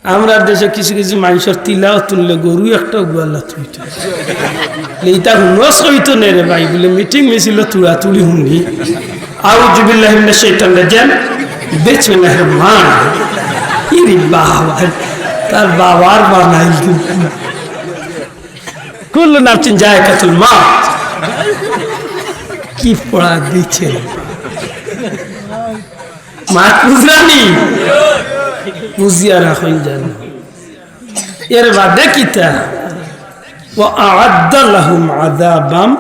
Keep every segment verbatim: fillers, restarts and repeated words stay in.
আমরার দেশো কিছু কিছু মানষর তিলাওয়াত হুনলে গরু একটা উগুয়াল্লা তুইতো। লে ইতা হুনস কইতো নে রে ভাই, বুলে মিটিং মিছিল তুড়াতুড়ি হুনি। আউযু বিল্লাহি মিনাশ শাইতানির রাজিম। বিসমিল্লাহির রহমানির রহিম। ইরে বাবা, তার বাবার বানাইল। কুল্লু নাফসিন যায়িকাতুল মাউত। কি পড়া দিছে? মাত বুঝরানি? বুঝিয়া রাখইন জানো। এর বাদে কিতা? ওয়া আ'আদ্দা লাহুম আযাবাম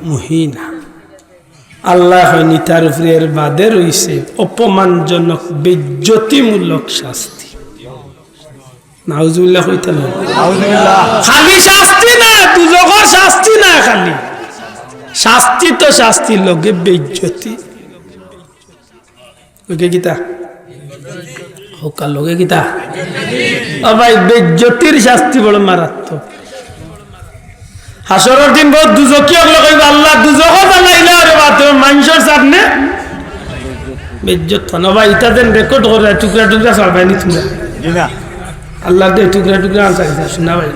মুহিনা। আল্লায় কইন ইতার উপরে এর বাদে রইছে অপমানজনক বেইজ্জতিমূলক শাস্তি। নাউজুবিল্লাহ কইতা না? নাউজুবিল্লাহ। খালি শাস্তি না, দুজখর শাস্তি না খালি। শাস্তি তো শাস্তি, লগে বেইজ্জতি। লগে কিতা? কউক্কা লগে কিতা? ও ভাই, বেইজ্জতির শাস্তি বড় মারাত্মক। হাশরর দিন বউত দুজখি অকলে কইবা, "আল্লাহ, দুজখো ফালাইলা রে বাদ, মানষর সামনে বেইজ্জত।" না ভাই, ইতা যেন রেকর্ড করি টুকরা টুকরা ছাড়বায় নি তুমরা। জি না। আল্লাহ দে টুকরা টুকরা আনসার দিতা, শুনা ভাই।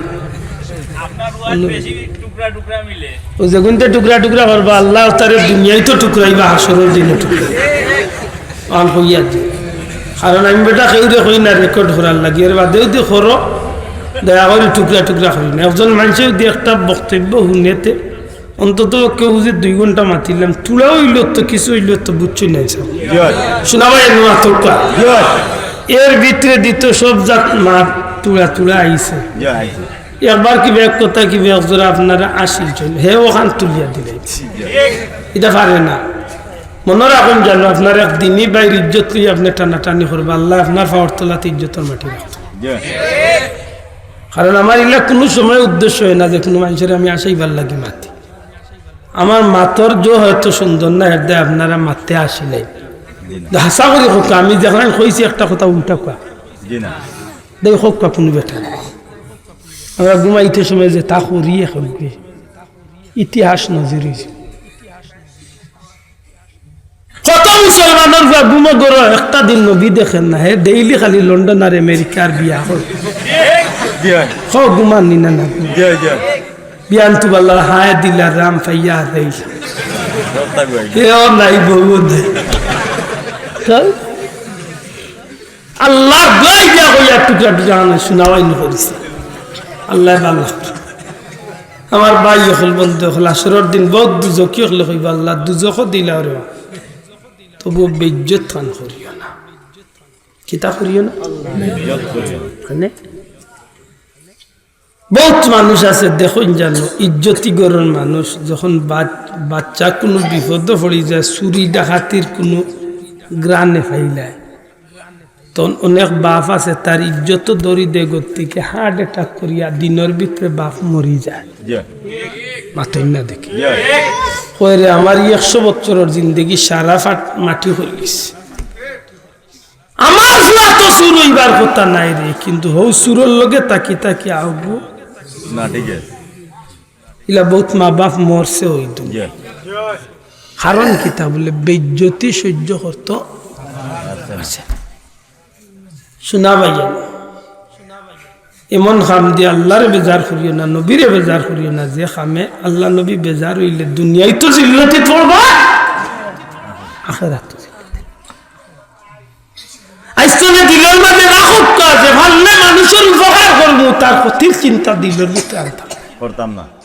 আপনার ওয়াজ বেশি টুকরা টুকরা মিলে। ও যেগুনতে টুকরা টুকরা করবা, আল্লায় তারে দুনিয়াইত টুকরাইবা, হাশরর দিনও টুকরাইবা। আন কইয়া দি। কারণ আমি বেটা কেউরে কই না রেকর্ড করার লাগি, এর বাদেও দি করো, দয়া করি টুকরা টুকরা করি না। একজন মানষে যদি একটা বক্তব্য হুনেতে, অন্তত কেউ যদি দুই ঘন্টা মাতিলাম, তুলা অইলো তো, কিছু অইলো তো, বুঝছো না, স্যার? জি অয়। শুনা ভাই, এর মাতুকা। জি অয়। এর ভিতরে দিত সব জাত মাত তুলা তুলা আইছে। জি অয়, আইছে। একবার কি এক কথা কি এক জোড়া আপনারা আশি জন, হে ওখান তুলিয়া দিলে। ইটা পারে না। মনো রাখইন জানো, আপনার এক দিনই ভাইর ইজ্জত লইয়া আপনে টানাটানি করবা, আল্লায় আপনার পাওর তলাত ইজ্জতর মাটি রাখতো। জি। কারণ আমার ইলা কুনু সময় উদ্দেশ্য অয় না যে কুনু মানষরে আমি আশাইবার লাগি মাতি। আমার মাতর জো হয়তো সুন্দর না, এর দায় আপনারা মাততে আসি নাই। জি না। হাছা করি কউক্কা, আমি যেখান কইছি একটা কথা উল্টা কওয়া। জি না। দেই কউক্কা কুনু বেটা নাই। আমরা ঘুমাইতে সময় যেতা করি এখন কি ইতিহাস নজির অইছে। কত মুসলমানর পুয়া ঘুমো ঘরো একটা দিন নবী দেখের না, হে ডেইলি খালি লন্ডন আর আমেরিকার বিয়া অয়। জি অয়। হ, ঘুমান নি না না। জি অয়, জি অয়। বিয়ান তু বালা হায় দিলা রাম পাইয়া দেই। রক্তা গুয়াই। হে ও নাই বউ নাই। হ্যাঁ? আল্লার দোয়াই দিয়া কইয়া টুকরা টুকরা আনে শুনাওয়াই নি করিছে। আল্লায় ভালা। আমার ভাই অকল, বন্ধু অকল, হাশরর দিন বউত দুজখি অকলে কইবা, "আল্লাহ, দুজখো দিলাও রে, তবু বেইজ্জত খান করিও না।" কিতা করিও না? মানে, বউত মানুষ আছে, দেখইন জানো, ইজ্জতি ঘরর মানুষ, যখন বাচ-, বাচ্চা কুনু বিপদো পড়ি যায়, চুরি ডাকাতির কুনু গ্রানে ফাইলায়, তখন অনেক বাপ আছে, তার ইজ্জত ধরি দে গতিকে হার্ট অ্যাটাক করিয়া দিনর ভিতরে বাপ মরি যায়। জি। মাতইন না দেখি। জি। কয় রে, আমার ই একশো বছরর জিন্দেগি সারা ফাট মাটি অইগেছে। আমার পুয়া তো চুর অইবার কথা নায় রে, কিন্তু হউ চুরর লগে থাকি থাকি আউগু। না, ঠিক আছে। ইলা বউত মা বাপ মরছে অউ দুনিয়াত। জি। কারণ কিতা বুলে, বেইজ্জতি সইজ্জ করতো পারছে না। শুনা ভাইয়া, এমন কাম দি আল্লারে বেজার করিও না, নবীরে বেজার করিও না, যে কামে আল্লা নবী বেজার অইলে দুনিয়াত তো জিল্লতিত পড়বা, আখেরাত তো জিল্লতিত। আইজ তনে দিলর মাঝে রাখউক্কা যে পারলে মানুষর উপকার করমু, তার ক্ষতির চিন্তা দিলর ভিতরে আনতাম না। করতাম না।